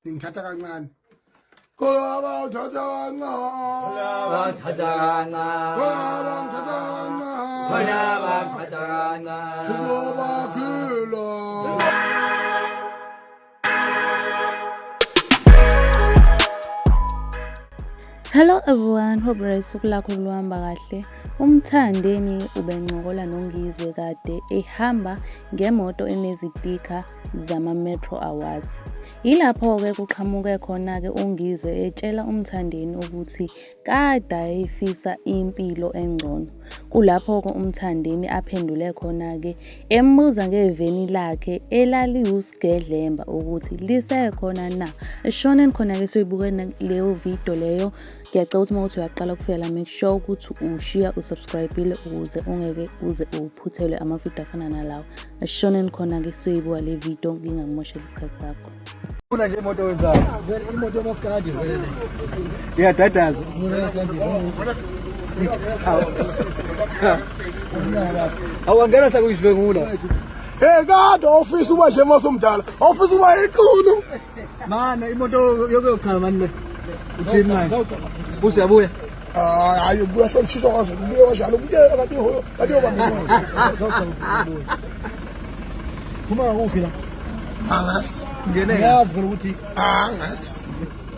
Ningithatha kancane. Kolaba uthatha kancane. Bangithatha kancane. Kolaba ngithatha kancane. Khona bangithatha kancane. Sizobakhila. Hello everyone, hope usuku lakho luhamba kahle. UMthandeni ubencokola noNgizwe kade ehamba ngemoto enezitikha zama-Metro Awards. Yilapho-ke kuqhamuke khona-ke uNgizwe etshela uMthandeni ukuthi kade ayefisa impilo engcono. Kulapho-ke uMthandeni aphendule khona-ke embuza ngeveni lakhe elaliwusigedlemba ukuthi lisekhona na. Shoneni khona-ke soyibuke leyo video leyo. Ngiyacela ukuthi uma uthi uyaqala ukufika la, make sure ukuthi ushiya usubscribe-ile ukuze ungeke uze uphuthelwe amavidiyo afana nalawo. Shoneni khona-ke soyibuka le video ngingakumosheli isikhathi sakho. Funa nje imoto wenzayo. Vele imoto yomaskandi vele le. Iyadadaza. Imoto yomaskandi. Awangena sakuyidlwengula. Hey kade ofisa uba nje masomdala. Ofisa uba iqulu. Mana imoto yokuyochama mani le. Uthini manje? Usiyabuya. Hayi hayi ubuya hlolishiswa kwazo ubuye kanjalo ubuye kade uyo kade uyoba Phuma ngakuphi la? Angazi. Ngene. Ngiyazi phela ukuthi Angazi.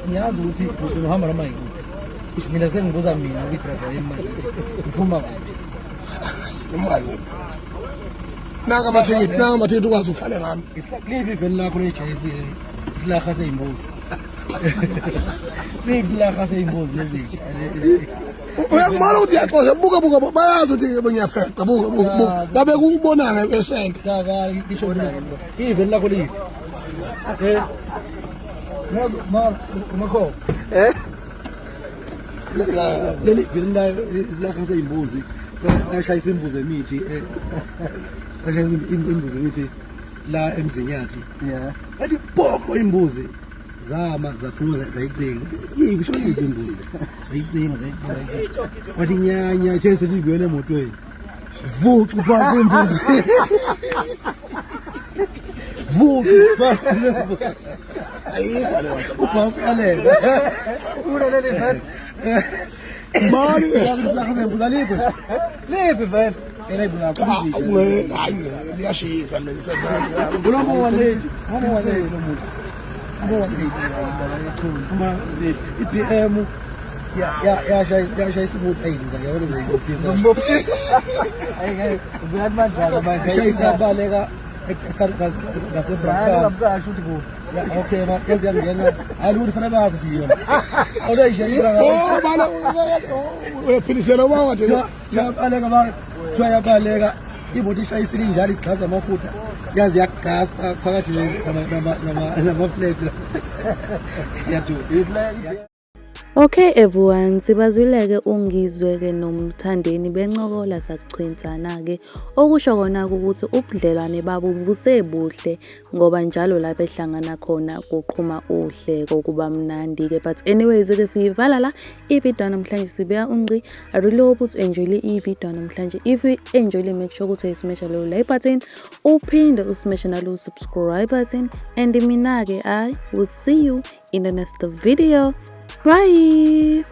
ngiyazi ukuthi uhamba noma yikuphi. Mina sengibuza mina kwi-driver yami manje ukuthi uphuma kuphi. Noma yini. Naka amathikithi, naka amathikithi ukwazi ukhale ngami. Liphi iveni lakho lejezi isilaha seyimbuzi. Siphi isilaha seyimbuzi lezinja? Uyakubona ukuthi uyaxosha buka buka bayazi ukuthi ngiyapheqa buka buka buka babe kubona ngesente. Cha ka ngisho iveni lakho liphi? Eh. Ngazi ma umakho. Eh? Leli veni la isilaha seyimbuzi. Ashayisa imbuzi emithi eh. Ashayisa imbuzi emithi la eMzinyathi. Yeah. Athi bhoko imbuzi. Zama zaphuma zayicinga. Yini kusho yiphi imbuzi? Zayicinga zayicinga. Wathi nyanya ithe sethi ibuyele emotweni. Vucu phansi imbuzi. Vucu phansi imbuzi. Ayikho leyo. Ubhafu alele. Una leli vele. Mali Imbuzi alikho. Liphi vele? Ela ibula hayi liyashisa leli sasana. Ulomo 180, ulomo 180 lo muntu. Ulomo 180. Uma i-BM ya ya yashaya yashayisa umuntu ayibiza ngiyabona ngizoyibophisa. Hayi ngeke uzoyathi manje manje. Shayisa baleka ngaseBrakpan. Ngamsasho ukuthi kuphi. Okay, ma yazi yangena. Hayi ukuthi fanele bazi ukuthi yona. Awuyishayisa Oh bala uyaphilisela uma wathi Yabaleka ba kuthiwa yabaleka imoto ishayisile injalo igxaza amafutha yaze yagaspa phakathi nama-flat yaduka. Okay everyone, sibazwile-ke uNgizwe-ke noMthandeni bencokola sakuchwinsana-ke. Okusho kona ukuthi ubudlelwane babo busebuhle ngoba njalo la behlangana khona kuqhuma uhleko kuba mnandi-ke. But anyways-ke siyivala la ividiyo namhlanje sibeka ungqi. I really hope ukuthi u-enjoyile ividiyo namhlanje. If you enjoyile, make sure ukuthi uyismasha lowo like button, uphinde usmashe nalo subscribe button. And mina-ke I will see you in the next video. Bye!